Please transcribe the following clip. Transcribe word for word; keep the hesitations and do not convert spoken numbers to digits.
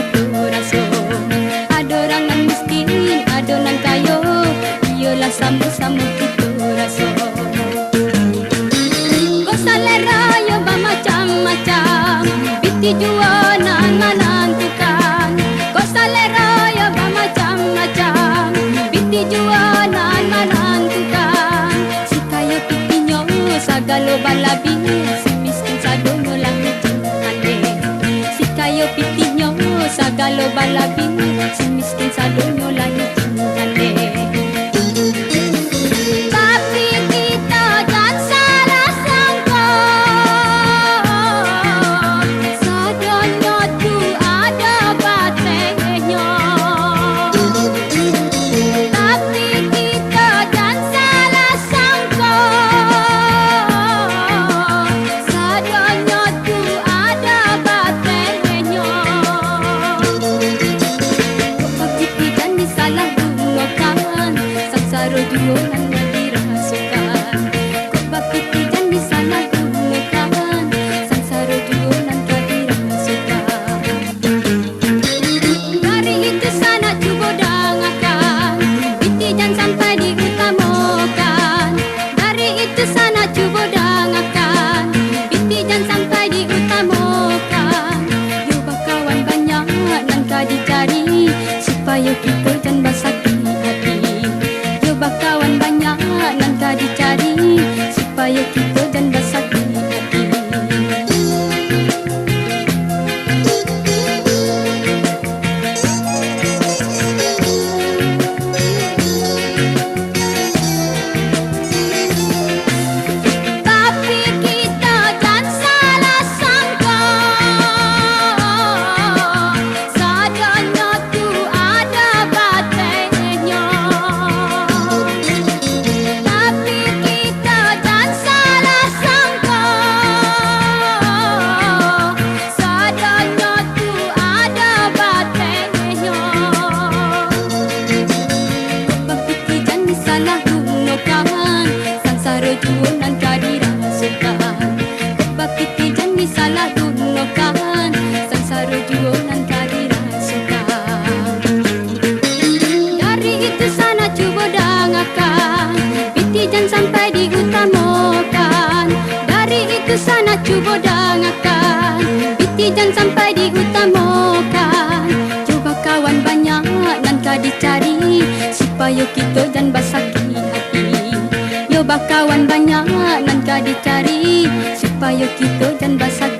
Kito raso, ado urang nan miskin, ado nan kayo, iyolah samo-samo kito raso. Ko salero yo bamacam-macam, pitih juo nan manantukan. Ko salero yo bamacam-macam, pitih juo nan manantukan. Si kayo pitihnyo sagalo balabiah, si miskin sadonyo langik jo aleh. Si kayo pitihnyo sagalo balabiah, si miskin sadonyo langik jo aleh. Tapi kito jan salah sangko, sadonyo tu ado batehnyo. Tapi kito jan salah sangko, sadonyo tu ado batehnyo. Kok bapitih jan disalahgunokan, sansaro juo nan dirasokan. Kok bapitih jan disalahgunokan, sansaro juo nan ka dirasokan. Dari itu sanak cubo dangakan, pitih jan sampai diutamokan. Dari itu sanak cubo dangakan, pitih jan sampai diutamokan. Yo bakawan banyak nan ka dicari, supayo kito jan basakik hati. Yo bakawan banyak nan ka dicari, supayo kito jan basakik hati. Tapi kito jan salah sangko, sadonyo tu ado batehnyo. Tapi kito jan salah sangko, sadonyo tu ado batehnyo. Kok bapitih jan disalahgunokan, sansaro juo nan ka dirasokan. Kok bapitih jan disalahgunokan, sansaro juo nan ka dirasokan. Dari itu sanak cubo dangakan, pitih jan sampai diutamokan. Dari itu sanak cubo dangakan, pitih jan sampai diutamokan. Yo bakawan banyak nan ka dicari, supayo kito jan basakik hati. Yo bakawan banyak nan ka dicari, supayo kito jan basakik